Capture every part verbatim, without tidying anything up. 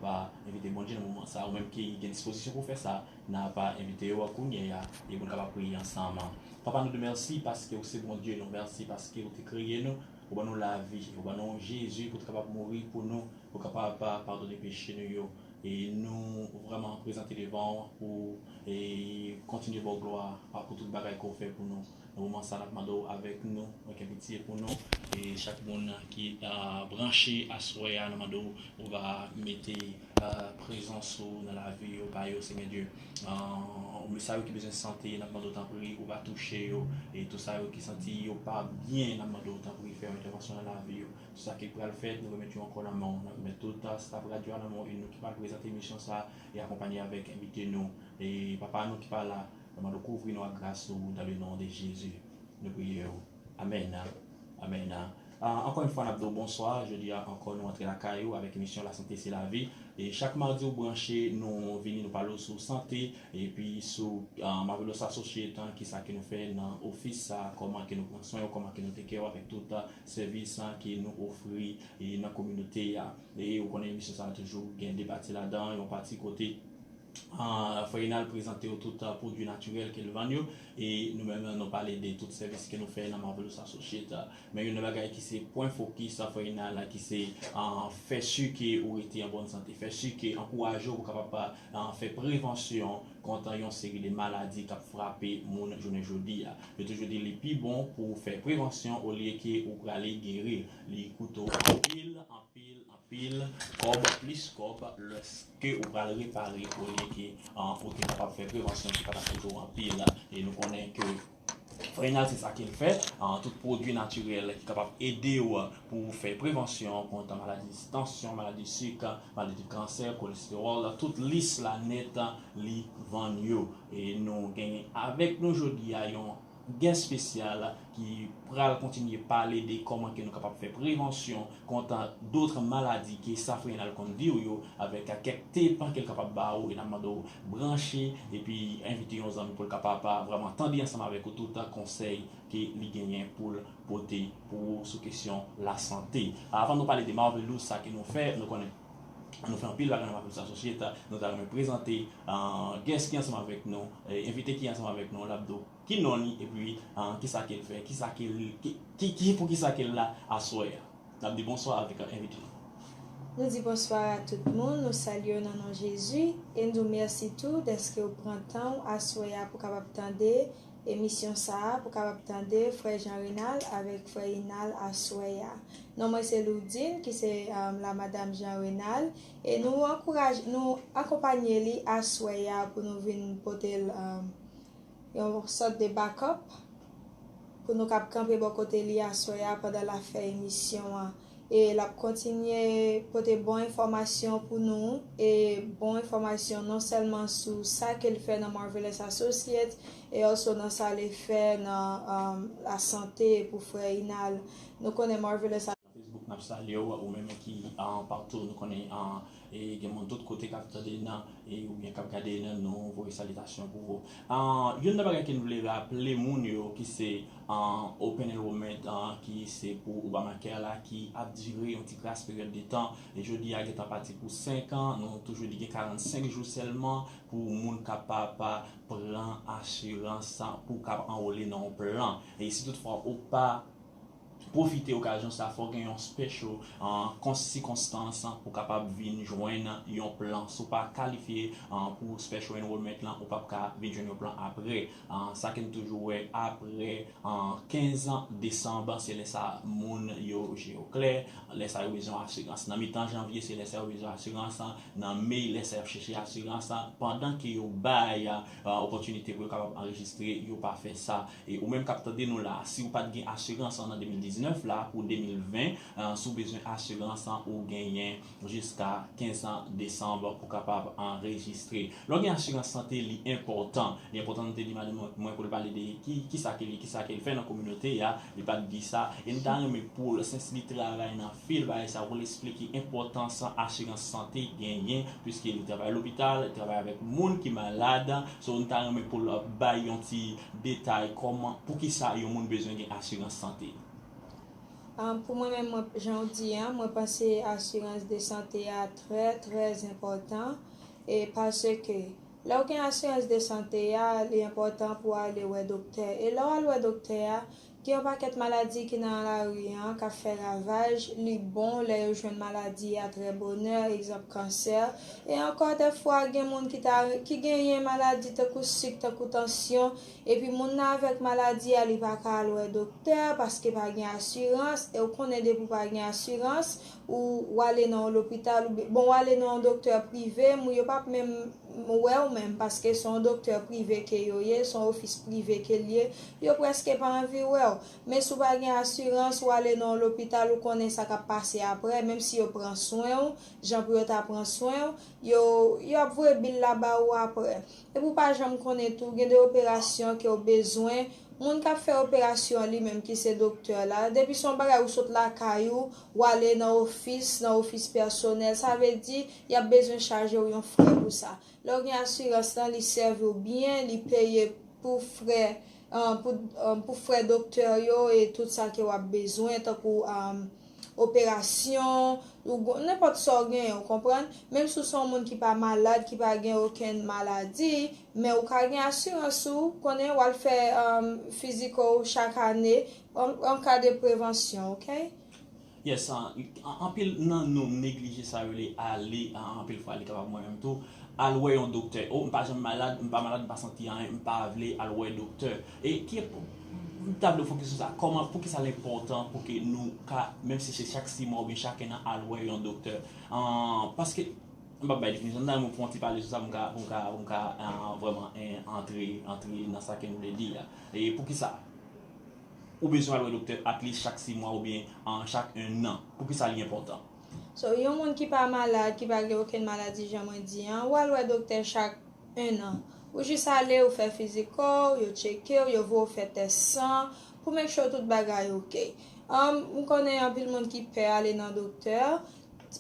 pa envite Bondye nan moman sa, ou menm ki gen dispozisyon pou fè sa, n ap envite yo kounye a, e pou n kapab priye ansanm. Papa, nou di w mèsi paske ou se Bondye nou, mèsi paske ou te kreye nou, ou ban nou lavi, ou ban nou Jezi pou te kapab mouri pou nou, pou kapab pa-, padone peche nou yo. E nou vrèman prezante devan w pou, e, kontinye ba w glwa pou tout bagay ke w fè pou nou. Nan moman sa, n ap mande w avèk nou, ou gen pitye pou nou. E chak moun ki, a, branche aswè a, n ap mande w, ou va mete, a, prezans ou nan lavi yo, ba yo, Senyè Dye. A, ou sa yo ki bezwen sante, n ap mande w tanpri, ou va touche yo. E tout sa yo ki santi yo pa byen, n ap mande w tanpri, fè yon entèvansyon nan lavi yo. Tout sa ki pral fèt, nou remèt yo ankò nan men w. N ap remèt tout, a, staf radyo a nan men w, e nou ki pral prezante emisyon sa a, e akonpanye avèk envite nou. E papa nou ki pa la, n ap mande w kouvri nou ak gras ou, dans le nom de Jésus. Nou priye w. Amèn. Amèn. A, ankò yon fwa, n ap di w bonswa. Jodi a ankò, nou antre lakay ou avèk emisyon La Santé, c'est la vie. E chak madi, ou branche, nou vini, nou pale w sou sante, epi sou, a, Marvelous Associates, a, kisa ke nou fè nan ofis sa, kòman ke nou pran swen w, kòman ke nou take care w avèk tout, a, sèvis, a, ke nou ofri, e, nan kominote a. E ou konnen emisyon sa a toujou gen de pati ladan, yon pati kote, a, Frè Inal prezante w tout, a, pwodui natirèl ke l vann yo. E nou menm, nou pale de tout sèvis ke nou fè nan Marvelous Associates, a. Men youn nan bagay ki se pwen fokis, a, Frè Inal, a, ki se, a, fè si ke ou rete an bòn sante, fè si ke ankouraje w pou kapab, a, fè prevansyon kont yon seri de maladi k ap frape moun jounen jodi a. Yo toujou di li pi bon pou w fè prevansyon olye ke ou prale geri. Li koute w anpil, anpil, anpil kòb, plis kòb, lèske ou pral repare olye ke, a, ou te kapab fè prevansyon ki pa t ap koute w anpil. E nou konnen ke Frè Inal, se sa ke l fè. A, tout pwodui natirèl ki kapab ede w pou w fè prevansyon kont maladi tansyon, maladi sik, maladi kansè, kolestewòl, tout lis la nèt, li vann yo. E nou genyen avèk nou jodi a yon guest spesyal ki pral kontinye pale de kòman ke nou kapab fè prevansyon kont dòt maladi ke sa Frè Inal konn di w yo, avèk kèk tip ke l kapab ba ou, e n ap mande w branche, epi envite yon zanmi pou l kapab vrèman tande ansanm avèk ou tout konsèy ke li genyen pou l pote pou ou sou kesyon lasante. Avan nou pale de Marvelous, sa ke nou fè, nou konnen nou fè anpil bagay nan Marvelous Associates, nou ta renmen prezante, a, guest ki ansanm avèk nou, e, envite ki ansanm avèk nou, l ap di w ki non li, epi, a, kisa ke l fè, kisa ke l, ki, ki, ki, pou kisa ke l la aswè a. N ap di bonswa avèk envite nou. Nou di bonswa a tout moun, nou salye w nan non Jezi, e n di w mèsi tou dèske w pran tan w aswè a pou kapab tande emisyon sa a, pou kapab tande frè Jean Renald avèk frè Inal aswè a. Non mwen se Loudine, ki se, um, la madam Jean Renald, e nou ankouraje, nou akonpanye li aswè a pou nou vin pote l, um, yon sòt de backup pou nou kab kanpe bò kote li aswè a pandan l ap fè emisyon an. E l ap kontinye pote bon enfòmasyon pou nou, e bon enfòmasyon non sèlman sou sa ke l fè nan Marvelous Associates, e also nan sa l fè nan, um, lasante pou frè Inal. Nou konnen Marvelous Facebook, n ap salye w, ou menm ki, a, patou, nou konnen, a, e gen moun tout kote k ap tande n, e oubyen k ap gade n, nou voye salitasyon pou ou. A, youn nan bagay ke n vle raple moun yo ki se, a, open enrollment, a, ki se pou Obamacare la, ki ap dire yon ti kras peryòd de tan. E jodi a gentan pati pou senk an, nou toujou di gen karannsenk jou sèlman pou moun kapab pran asirans pou w kab anwole nan yon plan. E si toutfwa ou pa pwofite okazyon sa, fò w gen yon special, a, kons-, sikonstans pou w kapab vin jwenn yon plan. Si w pa kalifye, a, pou special enrollment lan, ou p ap ka vin jwenn yon plan apre. A, sa ke n toujou wè, apre, a, kenz desanm, se lè sa moun yo je yo klè, lè sa yo bezwen asirans. Nan mitan janvye, se lè sa yo bezwen asirans. Nan me, lè sa y ap chèche asirans, pandan ke yo bay, a, opòtinite pou yo kapab anrejistre, yo pa fè sa. E ou menm k ap tande nou la, si w pa t gen asirans nan de mil diznèf la, pou de mil ven, a, si w bezwen asirans, ou genyen jiska kenz desanm pou kapab anrejistre. Lè w gen asirans sante, li enpòtan. Li enpòtan, nou te di madanm mwen, mwen pou l pale de ki, kisa ke li, kisa ke l fè nan kominote a, li pa t di sa. E n ta renmen pou l, sens li travay nan fil bagay sa, pou l eksplike enpòtans asirans sante genyen, piske li travay lopital, li travay avèk moun ki malad. So, n ta renmen pou l bay yon ti detay kòman, poukisa yon moun bezwen gen asirans sante. An, pou mwen menm, mwen, jan w di an, mwen panse asirans de sante a trè, trè enpòtan. E paske lè w gen asirans de sante a, li enpòtan pou w ale wè doktè. E lè w al wè doktè a, gen yon pakèt maladi ki nan lari an k ap fè ravaj. Li bon lè yo jwenn maladi a trè bonè, egzanp kansè. E ankò dèfwa gen moun ki ta, ki genyen maladi tankou sik, tankou tansyon, epi moun nan avèk maladi a, li pa ka al wè doktè paske pa gen asirans. E w konnen depi w pa gen asirans, ou, w ale nan yon lopital, oubyen, bon, w ale nan yon doktè prive, moun yo p ap menm wè w menm, paske se yon doktè prive ke yo ye, se yon ofis prive ke l ye, yo prèske pa anvi wè w. Men si w pa gen asirans, w ale nan yon lopital, ou konnen sa k ap pase apre, menm si yo pran swen w, jan pou yo ta pran swen w, yo, yo ap voye bil la ba ou apre. Epi w pa janm konnen tou, gen de operasyon ke w bezwen. Moun k ap fè operasyon an li menm ki se doktè la, depi se yon bagay ou sot lakay ou, w ale nan ofis, nan ofis pèsonèl, sa vle di y ap bezwen chaje w yon frè pou sa. Lè w gen asirans lan, li sèvi w byen, li peye pou frè, ah, pou, ah, pou frè doktè yo e tout sa ke w ap bezwen, tankou, ah, operasyon, ou gon, nenpòt sa w genyen, w konprann? Menm si w se yon moun ki pa malad, ki pa gen okenn maladi, men ou ka gen asirans ou, konnen w al fè, um, fiziko w chak ane, an, an ka de prevansyon, oke? Yes, an, an, anpil nan nou neglije sa yo rele ale, an, anpil fwa li kapab mwen menm tou, al wè yon doktè. Oh, m pa janm malad, m pa malad, m pa santi anyen, m pa vle al wè doktè. E ki, m ta vle fokis sou sa, kòman, poukisa l enpòtan pou ke nou ka, menm si se chak sis mwa oubyen chak en an, al wè yon doktè? An, paske, m p ap bay definisyon, m ta renmen pou yon ti pale sou sa, pou m ka, pou m ka, pou m ka, an, vrèman, en, antre, antre nan sa ke m vle di a. E poukisa ou bezwen al wè doktè at least chak sis mwa oubyen, an, chak en an? Poukisa li enpòtan? So, yon moun ki pa malad, ki pa gen okenn maladi, jan mwen di an, ou al wè doktè chak en an. Ou jis ale, ou fè fiziko w, yo tcheke w, yo voye w fè tès san, pou make sure tout bagay oke. Um, m konnen anpil moun ki pè ale nan doktè,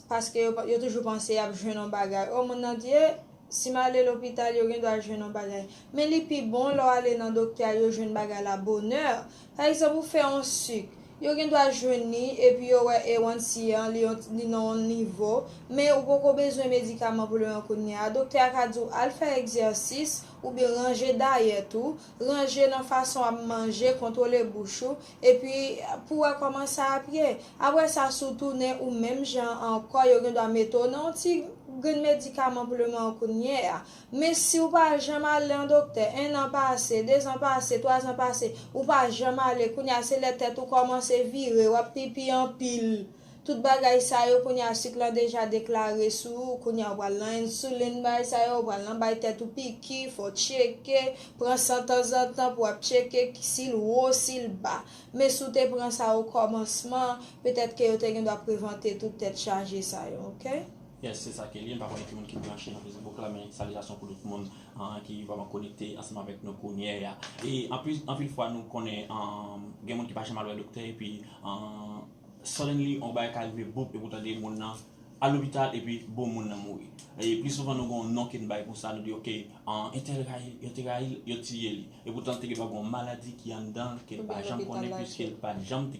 paske yo, yo toujou panse y ap jwenn yon bagay. O, moun nan di, e, si m ale lopital, yo gen dwa jwenn yon bagay. Men li pi bon lè w ale nan doktè a, yo jwenn bagay la bonè. Pa egzanp, ou fè yon sik, yo gen dwa jwenn li, epi yo wè A one C an, li, li nan yon nivo, men ou poko bezwen medikaman pou le moman kounye a. Doktè a ka di w al fè egzèsis, oubyen ranje dayèt ou, ranje nan fason w ap manje, kontwole bouch ou, epi pou w wè kòman sa ap ye. Apre sa, si w tounen ou menm jan ankò, yo gen dwa mete w nan yon ti grenn medikaman pou le moman kounye a. Men si w pa janm al nan doktè, en an pase, de zan pase, twa zan pase, ou pa janm ale, kounye a se lè tèt ou kòmanse vire, w ap pipi anpil. Tout bagay sa yo, kounye a sik lan deja deklare sou ou, kounye a w pral nan ensulin, bagay sa yo, w pral nan bay tèt ou piki, fò w tcheke, pran san tanzantan pou w ap tcheke si l wo, si l ba. Men si w te pran sa okòmansman, petèt ke yo te gen dwa prevante tout tèt chaje sa yo, oke? Yes, se sa ke li ye. M pa konnen ki moun ki branche nan Facebook la, men salitasyon pou tout moun, an, ki vrèman konekte ansanm avèk nou kounye a. E anplis, anpil fwa nou konnen, an, gen moun ki pa janm al wè doktè, epi, an, suddenly, yon bagay ka rive, boup, epi w tande moun nan al lopital, epi bon, moun nan mouri. E pli souvan, nou gen yon non ke n bay pou sa, nou di, oke, an, entèl rayi, yo te rayi l, yo tiye li. Epoutan, te gen dwa gen yon maladi ki anndan l, ke l pa janm konnen, piske l pa t janm,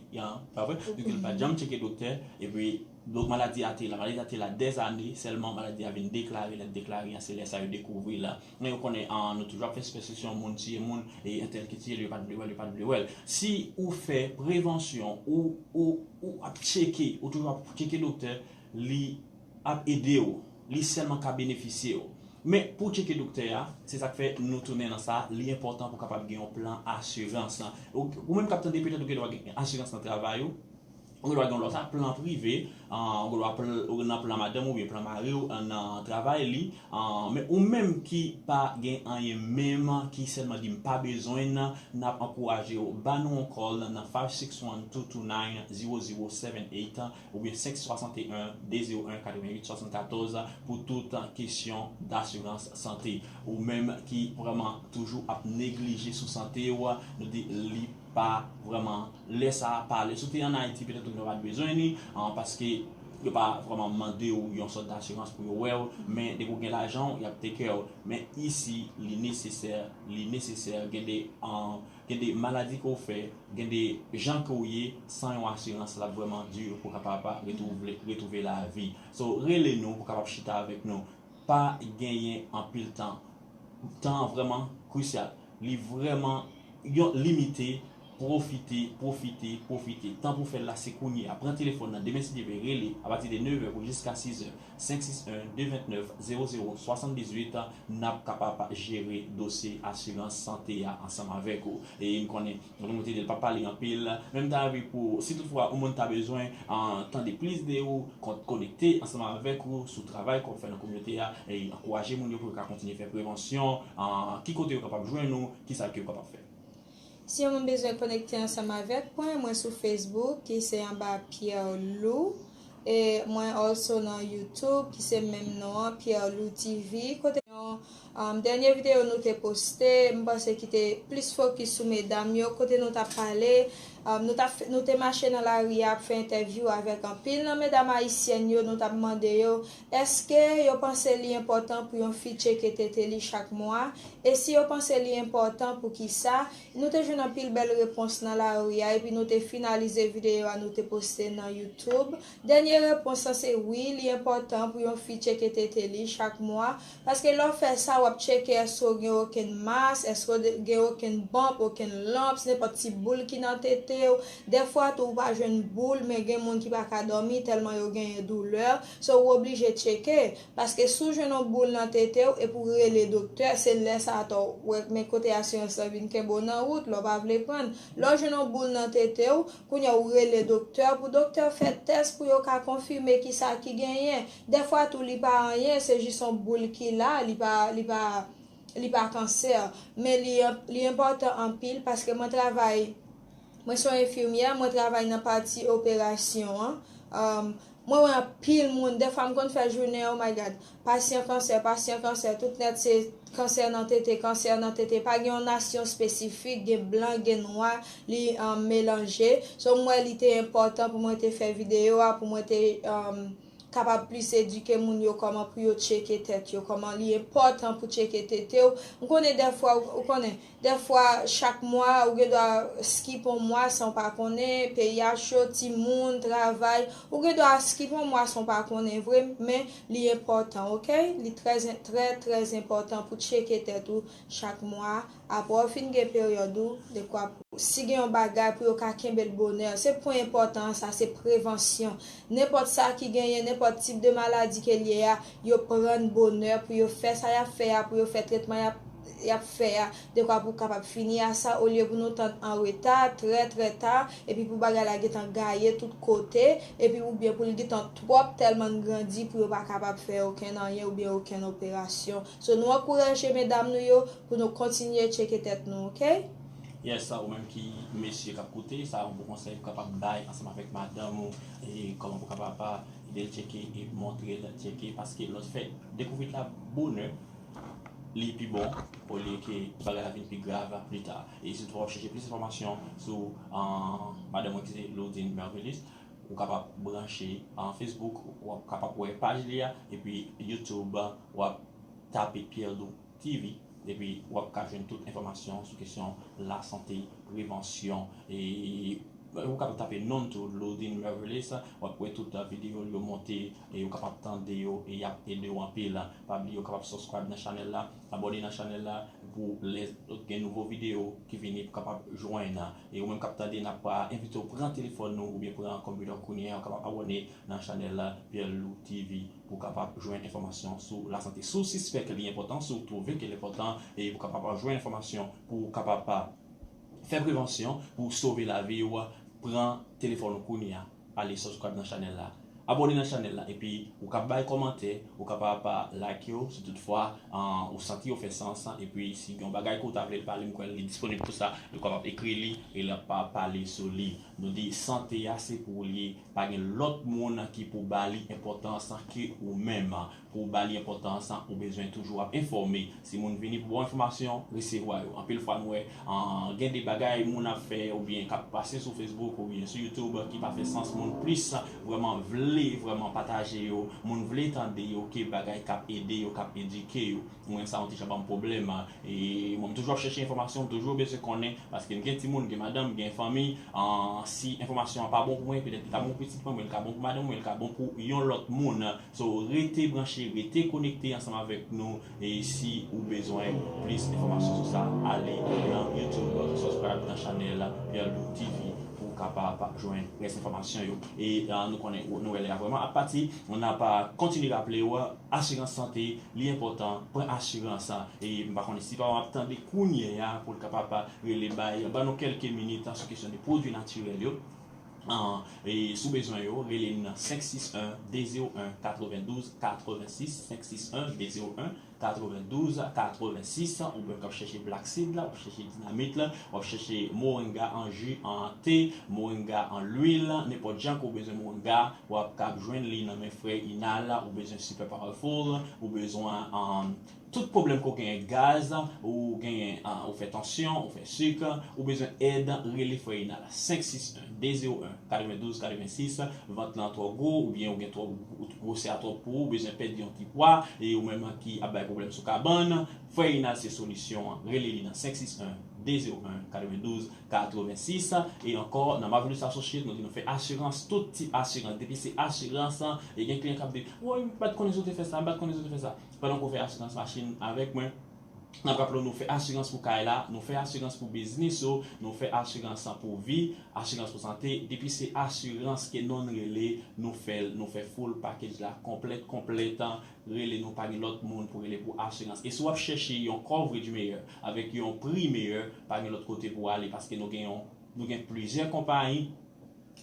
pa vre? Piske l pa t janm tcheke doktè, epi donk, maladi a te la, maladi a te la dèzane, sèlman maladi a vin deklare, lè l deklare an, se lè sa yo dekouvri l la. Men ou konnen, an, nou toujou ap fè sipèstisyon, moun tiye moun, e entèl ki tiye l, yo pa t vle wè l, yo pa t vle wè l. Si ou fè prevansyon, ou, ou, ou ap tcheke, ou toujou ap tcheke doktè, li ap ede w, li sèlman ka benefisye w. Men pou w tcheke doktè a, se sa k fè nou tounen nan sa, li enpòtan pou w kapab gen yon plan asirans. Ou, ou menm k ap tande, petèt ou gen dwa gen asirans nan travay ou, ou gen dwa gen yon lòt plan prive, an, ou gen dwa pl-, ou nan plan madanm ou oubyen plan mari w, an, nan travay li, an, men ou menm ki pa gen anyen menm, ki sèlman di m pa bezwen l, n ap ankouraje w, ba nou yon call nan five six one two two nine zero zero seven eight, oubyen senk swasanteyen de zewo en katreventuit swasannkatòz pou tout kesyon dasirans sante. Ou menm ki vrèman toujou ap neglije sou sante w, nou di li pa vrèman lè sa a, pa lè. Si w te ann Ayiti, petèt ou gen dwa pa t bezwen li, an, paske yo pa vrèman mande w yon sòt dasirans pou yo wè w, men depi w gen lajan w, y ap take care w. Men isi, li nesesè, li nesesè, gen de, an, Gen de maladi ke w fè, gen de jan ke w ye, san yon asirans, l ap vrèman di pou w kapab retwouve, retwouve lavi. So, rele nou pou w kapab chita avèk nou. Pa genyen anpil tan. Tan an vrèman krisyal. Li vrèman yon limite. Pwofite, pwofite, pwofite. Tan pou fè l la, se kounye a. Pran telefòn nan. Demen, si Dye vle, rele apati de nevè pou jiska sizè. Senk sis en, de vennèf, zewo zewo, swasanndizwit, n ap kapab jere dosye asirans sante a ansanm avèk ou. E m konnen, nou te di l p ap pale anpil, men m ta anvi pou, si toutfwa yon moun ta bezwen, ah, tande plis de ou, kon-, konekte ansanm avèk ou sou travay ke w ap fè nan kominote a, e ankouraje moun yo pou yo ka kontinye fè prevansyon, ah, ki kote yo kapab jwenn ou, ki sa ke yo kapab fè. Si yon moun bezwen konekte ansanm avèk mwen, mwen sou Facebook, ki se anba Pierre Lou. E mwen also nan YouTube, ki se menm non an, Pierre Lou T V. Kote yon, um, dènye videyo nou te poste, m panse ki te plis fokis sou medam yo, kote nou t ap pale, um, nou t ap fè, nou te mache nan lari a ap fè entèvyou avèk anpil nan medam ayisyèn yo, nou t ap mande yo, èske yo panse li enpòtan pou yon fi tcheke tete li chak mwa? E si yo panse li enpòtan, poukisa? Nou te jwenn anpil bèl repons nan lari a, epi nou te finalize videyo a, nou te poste nan YouTube. Dènye repons lan se wi, li enpòtan pou yon fi tcheke tete li chak mwa, paske lè w fè sa, w ap tcheke èske w gen okenn mas, èske w gen okenn bump, okenn lumps, nenpòt ti boul ki nan tete w. Dèfwa tou, ou pa jwenn boul, men gen moun ki pa ka dòmi tèlman yo genyen doulè. So, ou oblije tcheke. Paske si w jwenn yon boul nan tete w epi w rele doktè, se lè sa a tou w wè men kote asirans lan vin kenbe w nan wout, lè w pa vle pran l. Lè w jwenn yon boul nan tete w, kounye a w rele doktè pou doktè fè tès pou yo ka konfime kisa ki genyen. Dèfwa tou li pa anyen, se jis yon boul ki la, li pa, li pa, li pa kansè. Men li, li enpòtan anpil paske mwen travay, mwen se yon enfimyè, mwen travay nan pati operasyon an. Um, Mwen wè anpil moun, dèfwa m konn fè jounen, oh my God, pasyan kansè, pasyan kansè, tout nèt se kansè nan tete, kansè nan tete. Pa gen yon nasyon espesifik, gen blan, gen nwa, li, um, melanje. So, m wè li te enpòtan pou mwen te fè videyo a, pou mwen te, um, kapab plis edike moun yo kòman pou yo tcheke tèt yo, kòman li enpòtan pou tcheke tete w. M konnen dèfwa, ou, ou konnen, Dèfwa, chak mwa, ou gen dwa skip yon mwa san w pa konnen, P I H yo, timoun, travay, ou gen dwa skip yon mwa san w pa konnen vre, men li enpòtan, oke? Li trè, trè, trè enpòtan pou tcheke tèt ou chak mwa, apre w fin gen peryòd ou, dekwa pou, si gen yon bagay pou yo ka kenbe l bonè. Se pwen enpòtan an sa, se prevansyon. Nenpòt sa ki genyen, nenpòt tip de maladi ke l ye a, yo pran bonè pou yo fè sa y ap fè a, pou yo fè tretman y ap y ap fè a, dekwa pou kapab fini a sa, olye pou nou tann an reta, trè, trè ta, epi pou bagay la gentan gaye tout kote, epi oubyen pou l gentan twòp tèlman n grandi pou yo pa kapab fè okenn anyen oubyen okenn operasyon. So, nou ankouraje medam nou yo pou nou kontinye tcheke tèt nou, oke? Yes, sa ou menm ki mesye k ap koute, sa yon bon konsèy ou kapab bay ansanm avèk madanm ou, e kòman pou kapab ede l tcheke e montre l tcheke, paske lè w fè dekouvèt la bonè, li pi bon, olye ke bagay la vin pi grav pli ta. E si w chèche plis enfòmasyon sou, ah, madanm mwen ki se Loudine Mervelis, ou kapab branche an Facebook, w ap kapab wè paj li a, epi YouTube, w ap tape Pierre Lou T V, epi w ap ka jwenn tout enfòmasyon sou kesyon lasante, prevansyon, e ou kapab tape non tou, Loudine Mervelis, w ap wè tout videyo l yo monte, e ou kapab tande yo, e y ap ede w anpil. Pa bliye, ou kapab subscribe nan chanèl la, abòne nan chanèl la, pou lè gen nouvo videyo ki vini, pou kapab jwenn. E ou menm k ap tande, n ap envite w pran telefòn nou, oubyen pran konpitè w kounye a, ou kapab abòne nan chanèl la, Pierre Lou T V, pou kapab jwenn enfòmasyon sou lasante. Si w sispèk li enpòtan, si w twouve ke l enpòtan, e pou kapab jwenn enfòmasyon, pou kapab fè prevansyon, pou sove lavi w, pran telefòn ou kounye a, ale subscribe nan chanèl la. Abòne nan chanèl la, epi ou ka bay kòmantè, ou kapab like yo, si toutfwa, ah, ou santi yo fè sans, epi si gen yon bagay ke w ta vle l pale, m kwè li disponib pou sa, ou kapab ekri li, e l ap pale sou li. Nou di sante a se pou ou l ye, pa gen lòt moun ki pou ba li enpòtans ke ou menm. Pou w ba li enpòtans, ou bezwen toujou ap enfòme. Si moun vini pou ba w enfòmasyon, resevwa yo. Anpil fwa nou wè, ah, gen de bagay moun ap fè oubyen k ap pase sou Facebook oubyen sou YouTube ki pa fè sans, moun plis vrèman vle vle vrèman pataje yo, moun vle tande yo, ke bagay k ap ede yo, k ap edike yo. Mwen, sa yon ti jan ban m pwoblèm. E mwen, m toujou ap chèche enfòmasyon, m toujou bezwen konnen, paske m gen timoun, m gen madanm, m gen fanmi. An, si enfòmasyon an pa bon pou mwen, petèt li ka bon pou pitit mwen, men li ka bon pou madanm mwen, li ka bon pou yon lòt moun. So, rete branche, rete konekte ansanm avèk nou. E si ou bezwen plis enfòmasyon sou sa, ale nan YouTube, subscribe nan chanèl Pierre Loup T V pou w kapab jwenn rès enfòmasyon yo. E, ah, nou konnen nou wè lè a vrèman ap pati. Nou ap kontinye raple w, asirans sante, li enpòtan, pran asirans. E m pa konnen si pa w ap tande kounye a pou l kapab rele bay, ban nou kèlke minit sou kesyon de pwodui natirèl yo. Ah, e si w bezwen yo, rele n nan senk sis en, de zewo en, katrevendouz katrevensis, senk sis en, de zewo en, katrevendouz katrevensis, ou menm k ap chèche black seed la, w ap chèche dinamit la, w ap chèche moringa an ji, an te, moringa an lwil, nenpòt jan ke w bezwen moringa, w ap kab jwenn li nan men frè Inal, ou bezwen super powerful, ou bezwen, um, tout pwoblèm ke w genyen, gaz, ou genyen, ah, ou fè tansyon, ou fè sik, ou bezwen èd, rele frè Inal, senk sis en, de zewo en, katrevendouz katrevensis, vant lan twò gwo, oubyen ou gen twò, gwosè a twòp pou ou, ou bezwen pèdi yon ti pwa, e ou menm ki ap bay pwoblèm sou kabann, frè Inal se solisyon an. Rele li nan senk sis en, de zewo en, katrevendouz katrevensis. E ankò, nan Marvelous Associates, nou di nou fè asirans, tout tip asirans. Depi se asirans, e gen kliyan k ap di, "Woy, m pa t konnen si w te fè sa, m pa t konnen si w te fè sa." Pandan ke w fè asirans machin avèk mwen, n ap raple w, nou fè asirans pou kay la, nou fè asirans pou biznis ou, nou fè asirans pou vi, asirans pou sante. Depi se asirans ke nou rele, nou fè l, nou fè full package la, konplèt, konplèt. Rele nou, pa gen lòt moun pou rele pou asirans. E si w ap chèche yon coverage meyè, avèk yon pri meyè, pa gen lòt kote pou w ale, paske nou gen yon, nou gen plizyè konpayi,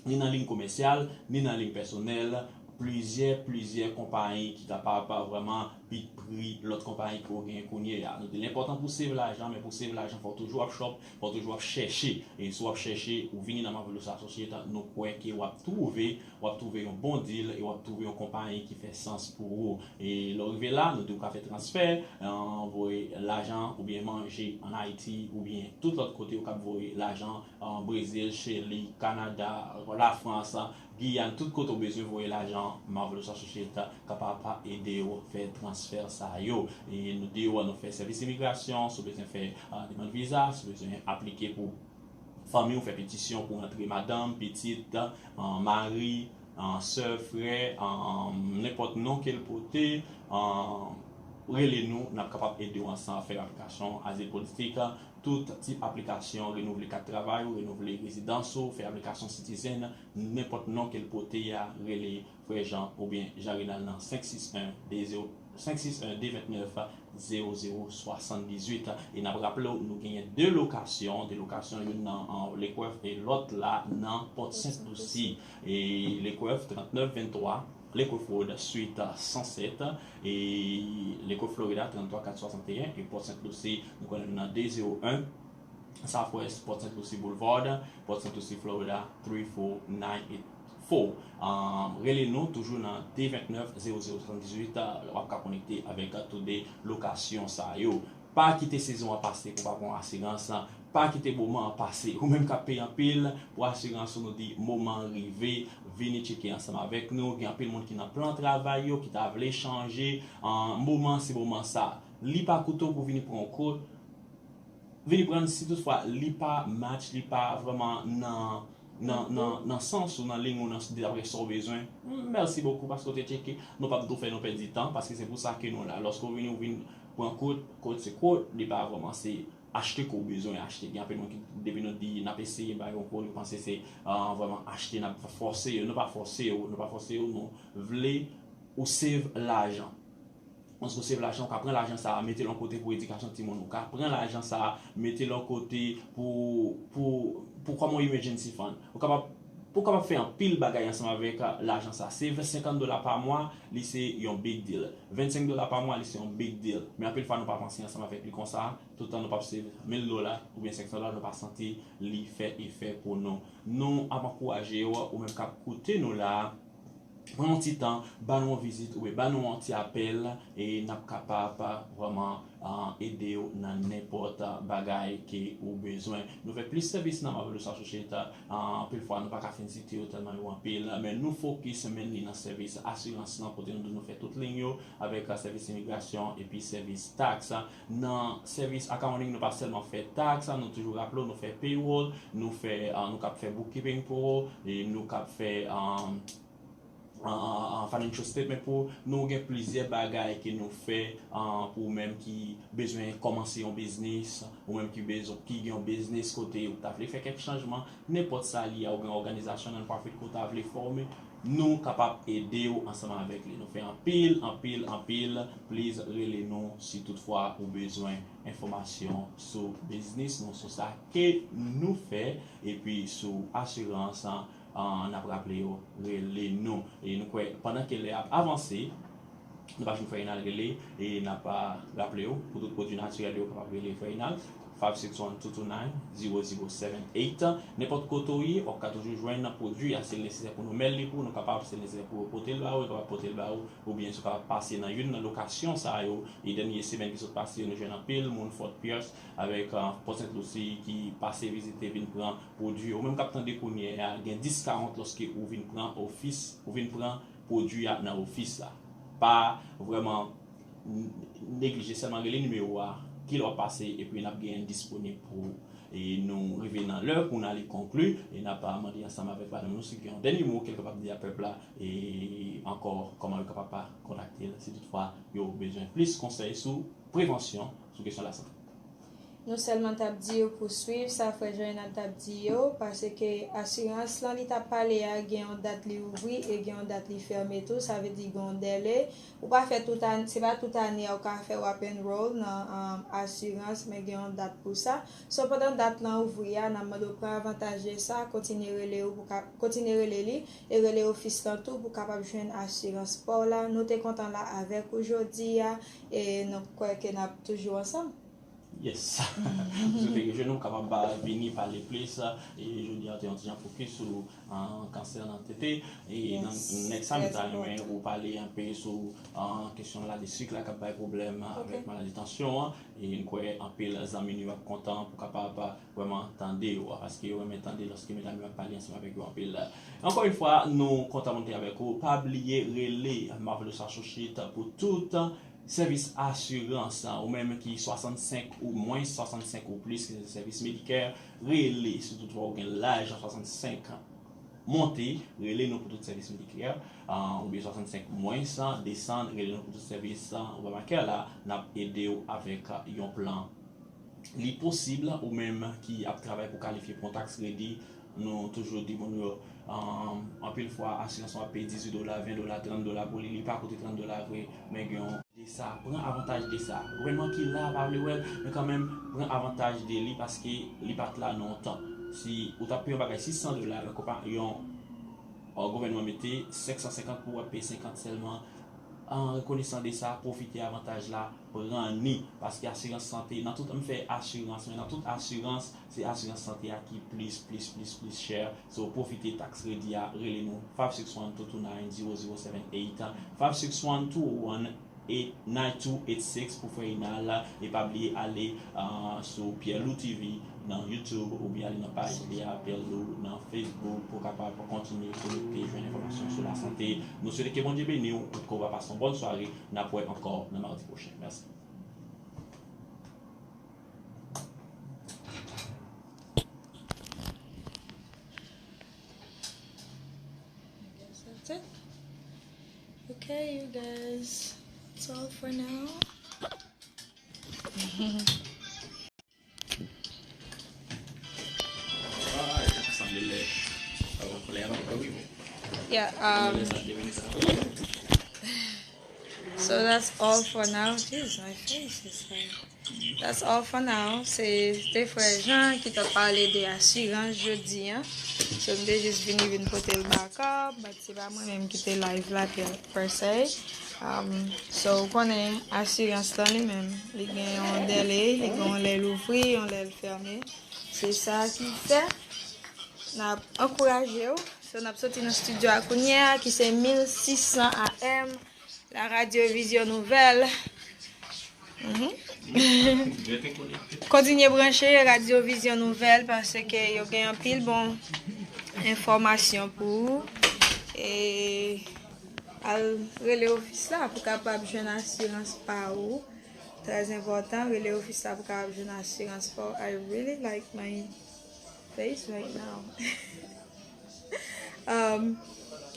ni nan liy komèsyal, ni nan liy pèsonèl, plizyè, plizyè konpayi ki kapab vrèman beat pri lòt konpayi ke w genyen kounye a. Nou di l enpòtan pou w save lajan, men pou w save lajan, fò w toujou ap shop, fò w toujou ap chèche. E si w ap chèche, ou vini nan Marvelous Associates, nou kwè ke w ap twouve, w ap twouve yon bon deal e w ap twouve yon konpayi ki fè sans pou ou. E lè w rive la, nou di w ka fè transfè, eh, voye lajan oubyen manje ann Ayiti, oubyen tout lòt kote w kab voye lajan, eh, Brezil, Chili, Kanada, Lafrans, Giyàn, tout kote w bezwen voye lajan, Marvelous Associates kapab ede w fè transfè sa yo. E nou di w, nou fè sèvis imigrasyon, si w bezwen fè, eh, demann viza, si w bezwen aplike pou fanmi w, fè petisyon pou rantre madanm, pitit, eh, mari, eh, sè, frè, eh, nenpòt non ke l pote, eh, rele nou, n ap kapab ede w ansanm fè aplikasyon azil politik, tout tip aplikasyon, renouvle kat travay ou, renouvle rezidans ou, fè aplikasyon citizen, nenpòt non ke l pote a, rele frè Jean oubyen Jean Renald nan senk sis en de zewo, senk sis en de vennèf zewo zewo swasanndizuit. E n ap raple w, nou genyen de lokasyon, de lokasyon, youn nan, eh, Lake Worth e lòt la nan Port Saint Lucie. E Lake Worth, trannèf venntwa, Lake Worth Road, Suite san sèt, e Lake Worth, Florida, trannèf kat swasanteyen, e Port Saint Lucie, nou konnen nou nan de zewo en Southwest Port Saint Lucie Boulevard, Port Saint Lucie, Florida, three four nine eight four. Um, rele nou toujou nan de vennèf zewo zewo swasanndizuit, uh, w ap ka konekte avèk, uh, tout de lokasyon sa yo. Pa kite sezon an pase pou w pa pran asirans. Pa kite moman an pase. Ou menm k ap peye anpil pou asirans ou, nou di moman an rive, vini tcheke ansanm avèk nou. Gen anpil moun ki nan plan travay yo, ki ta vle chanje. Ah, moman an se moman sa. Li pa koute w pou vini pran yon kote. Vini pran l si toutfwa li pa match, li pa vrèman nan, nan, nan, nan sans ou, nan liy ou, nan, daprè sa w bezwen. Mèsi bokou paske w te tcheke. Nou p ap tou fè nou pèdi tan, paske se pou sa ke nou la. Lòske w vini, ou vin pran kote, kote se kote, li pa vrèman se achte ke w bezwen achte. Gen anpil moun ki, depi nou di n ap eseye bay yon kote, yo panse se, ah, vrèman achte, n ap fòse yo. Nou pa fòse yo, nou pa fòse yo, nou vle ou save lajan. Paske w save lajan, ou ka pran lajan sa a, mete l yon kote pou edikasyon timoun ou. Ou ka pran lajan sa a, mete l yon kote pou, pou, pou kòm yon emergency fund. Ou kapab, ou kapab fè anpil bagay ansanm avèk, ah, lajan sa a. Se senkant dola pa mwa, li se yon big deal. Vennsenk dola pa mwa, li se yon big deal. Men anpil fwa, nou pa panse ansanm avèk li konsa. Toutan nou p ap save mil dola oubyen senk san dola, nou pa santi li fè efè pou nou. Nou ap ankouraje w, ou menm k ap koute nou la a, pran yon ti tan, ba nou yon vizit oubyen ba nou yon ti apèl, e n ap kapab vrèman, ah, ede w nan nenpòt bagay ke ou bezwen. Nou fè plis sèvis nan Marvelous Associates, ah, anpil fwa nou pa ka fin site yo tèlman yo anpil, men nou fokis mainly nan sèvis asirans lan, kote nou di nou fè tout liy yo, avèk, ah, sèvis imigrasyon epi sèvis taks. Nan sèvis accounting, nou pa sèlman fè taks, nou toujou raple w, nou fè payroll, nou fè, ah, nou kab fè bookkeeping pou ou, e nou kab fè, ah, an, an, an financial statement pou nou. Gen plizyè bagay ke nou fè, an, pou ou menm ki bezwen kòmanse yon biznis, ou menm ki bezwen, ki gen yon biznis kote ou ta vle fè kèk chanjman, nenpòt sa li ye, ou gen òganizasyon non-profit ke ou ta vle fòme, nou kapab ede w ansanm avèk li. Nou fè anpil, anpil, anpil. Please rele nou si toutfwa ou bezwen enfòmasyon sou biznis nou, sou sa ke nou fè, epi sou asirans, an, an, n ap raple yo, rele nou. E nou kwè, pandan ke lè ap avanse, nou pa jwenn Frè Inal rele, e n ap, a, raple yo, pou tout pwodui natirèl yo kapab rele Frè Inal, five six one, two two nine, zero zero seven eight. Nenpòt kote w ye, w ap ka toujou jwenn pwodui a, si l nesesè pou nou mail li pou ou, nou kapab, si l nesesè pou yo pote l ba ou, yo kapab pote l ba ou, oubyen si w kapab pase nan youn nan lokasyon sa yo, e dènye semèn ki sot pase yo, nou jwenn anpil moun Fort Pierce avèk, a, Port Saint Lucie ki pase vizite, vin pran pwodui yo. Ou menm k ap tande kounye a, gen dis karant lòske ou vin pran ofis, ou vin pran pwodui a nan ofis la. Pa vrèman n-, neglije, sèlman rele nimewo a, kilè w ap pase, epi n ap gen disponib pou ou. E nou rive nan lè pou n ale konkli, e n ap, a, mande ansanm avèk madanm nou si gen yon dènye mo ke l kapab di a pèp la, e ankò kòman yo kapab pa kontakte l si toutfwa yo bezwen plis konsèy sou prevansyon, sou kesyon lasante. Nou sèlman t ap di yo pou swiv sa frè Joënald t ap di yo, paske asirans lan li t ap pale a, gen yon dat li ouvri e gen yon dat li fèmen tou, sa vle di gen yon dèle. Ou pa fè tout ane, se pa tout ane a ou ka fè w ap enroll nan, um, asirans, men gen yon dat pou sa. So, pandan dat lan ouvri a, n ap mande w pran avantaj de sa, kontinye rele yo pou ka, kontinye rele li, e rele ofis lan tou pou kapab jwenn asirans pa w la. Nou te kontan la avèk ou jodi a, e nou kwè ke n ap toujou ansanm. Yes. M swete ke jwenn nou kapab ba vini pale plis. E jodi a, te yon ti jan fokis sou, an, kansè nan tete. E nan nèks sa, m ta renmen ou pale enpe sou, an, kesyon maladi sik la k ap bay pwoblèm avèk maladi tansyon an. E m kwè anpil zanmi nou ap kontan pou kapab vrèman tande yo, paske yo renmen tande lòske medam yo ap pale ansanm avèk yo anpil. Ankò yon fwa, nou kontan pou nou te avèk ou. Pa bliye rele Marvelous Associates pou tout sèvis asirans, ou menm ki swasannsenk ou mwens, swasannsenk ou plis, ki se sèvis Medicare, rele, si toutfwa ou gen laj swasannsenk monte, rele nou pou tout sèvis Medicare, ah, oubyen swasannsenk mwens, desann, rele nou pou tout sèvis, ah, Obamacare la, n ap ede w avèk, ah, yon plan. Li posib, ou menm ki ap travay pou kalifye pou yon tax kredi, nou toujou di moun yo, um, anpil fwa, asirans w ap peye dizuit dola, ven dola, trant dola pou li, li pa koute trant dola vre, men gen yon de sa, pran avantaj de sa. Gouvènman ki la pa vle wè l, men kanmenm, pran avantaj de li paske li pa t la nan yon tan. Si ou t ap peye yon bagay sis san dola, men konpa-, yon, uh, gouvènman mete senk san senkant pou w ap peye senkant sèlman, an rekonesan de sa, pwofite avantaj la, pran ni, paske asirans sante, nan tout, m fè asirans, men nan tout asirans, se asirans sante a ki plis, plis, plis, plis chè. So, pwofite tax kredi a, rele nou, five six one, two two nine, zero zero seven eight, five six one, two oh one, eight nine two eight six pou frè Inal, e pa bliye ale, ah, sou Pierre Lou T V, nan YouTube oubyen ale nan paj Pierre Lou nan Facebook pou w kapab kontinye konekte, jwenn enfòmasyon sou lasante. Nou swete ke Bondye beni w, ke w va pase yon bòn sware. N ap wè ankò nan madi pwochen. Mèsi. I guess that's it. Okay, you guys. That's all for now. Yeah, um, so that's all for now. Jeez, my face is like, that's all for now. Se te frè Jean ki t ap pale de asirans jodi a. So, m te jis vini vin pote l backup, but se pa mwen menm ki te live la per, per se. Um, so, ou konnen asirans lan li menm, li gen yon dèle, li gen yon lè l ouvri, yon lè l fèmen. Se sa ki fè n ap ankouraje w So, n ap soti nan estidyo a kounye a, ki se mil sis san A M, la Radio Vision Nouvelle. Mhm. Kontinye branche Radio Vision Nouvelle, paske yo gen anpil bon enfòmasyon pou ou. E al rele ofis la pou kapab jwenn asirans pa ou. Trè enpòtan, rele ofis la pou kapab jwenn asirans pa ou. I really like my face right now. Um,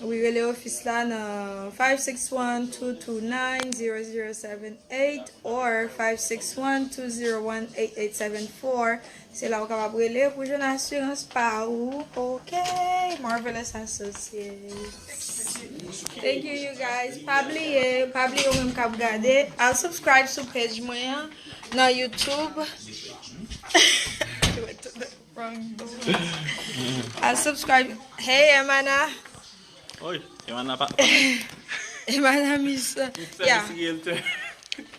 wi, rele ofis la nan five six one, two two nine, zero zero seven eight or five six one, two zero one, eight eight seven four. Se la ou kapab rele pou jwenn asirans pa ou. Ok, Marvelous Associates. Thank you, you guys. Pa bliye, pa bliye ou menm k ap gade. Al subscribe sou page mwen an nan YouTube. Wrong door. Al subscribe. Hey, Emana. Oi, Emana pa. Emana Miss. Yeah. Miss Realtor.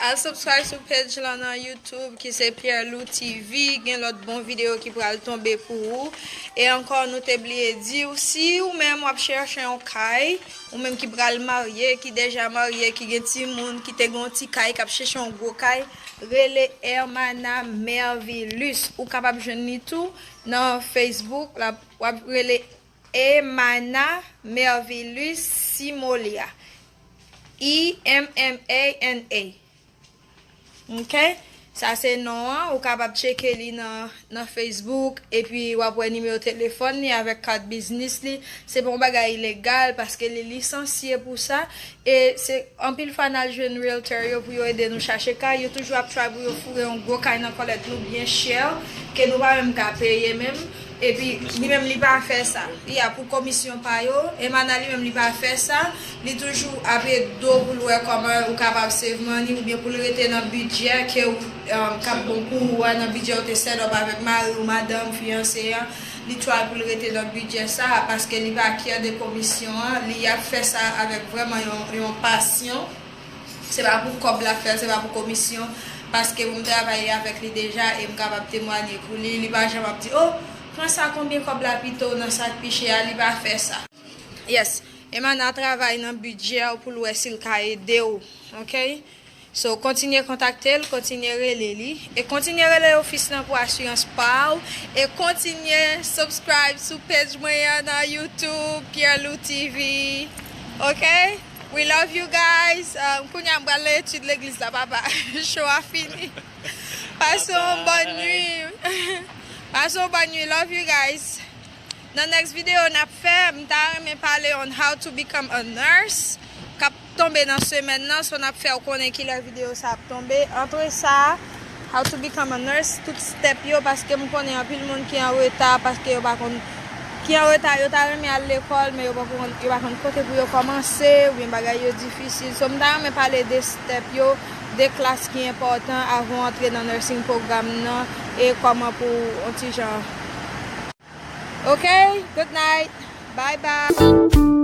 Al subscribe sou page la nan YouTube ki se Pierre Lou T V. Gen lòt bon videyo ki pral tonbe pou ou. E ankò, nou te bliye di w, si ou menm w ap chèche yon kay, ou menm ki pral marye, ki deja marye, ki gen timoun, ki te gen yon ti kay, k ap chèche yon gwo kay, rele Hermana Mervilus. Ou kapab jwenn li tou nan Facebook, la, w ap rele Emana Mervilus Simolia. E M M A N A. Ok? Sa se non an, ou kapab tcheke li nan, nan Facebook, epi w ap wè nimewo telefòn li avèk kat biznis li. Se pa yon bagay ilegal, paske li lisansye pou sa. E se anpil fwa n al jwenn realtor yo pou yo ede nou chache kay. Yo toujou ap try pou yo foure yon gwo kay nan kòlèt nou byen chè, ke nou pa menm ka peye menm. Epi, li menm, li pa fè sa. Li a pou komisyon pa yo. Emana, li menm, li pa fè sa. Li toujou ap ede w pou l wè kòman ou kapab save money oubyen pou l rete nan bidjè ke w, um, k ap bon pou ou a, nan bidjè ou te set up avèk mari w, madanm, fiyanse an. Li try pou l rete nan bidjè sa a, paske li pa care de komisyon an. Li ap fè sa avèk vrèman yon, yon pasyon. Se pa pou kòb l ap fè l, se pa pou komisyon, paske pou m travay avèk li deja e m kapab temwanye pou li, li pa janm ap di, "Oh, pran sa, konbyen kòb la pito nan sak pi chè a," li pa fè sa. Yes, Emana travay nan bidjè w pou l wè si l ka ede w, ok? So, kontinye kontakte l, kontinye rele li, e kontinye rele ofis lan pou asirans pa w, e kontinye subscribe sou page mwen an nan YouTube, Pierre Lou T V, ok? We love you guys. Um, kounye a m pral nan etid legliz la, papa. Show a fini. Pase yon bòn nwi. Pase yon bòn nwi. Love you guys. Nan next video n ap fè, m ta renmen pale on how to become a nurse. K ap tonbe nan semèn nan, so n ap fè w konnen kilè videyo sa ap tonbe. Antre sa, how to become a nurse, tout step yo, paske m konnen anpil moun ki an reta, paske yo pa konn, ki an reta, yo ta renmen al lekòl, men yo pa konn, yo pa konn kote pou yo kòmanse, oubyen bagay yo difisil. So, m ta renmen pale de step yo, de klas ki enpòtan avan w antre nan nursing program nan, e kòman pou w, yon ti jan. Ok, good night. Bye bye.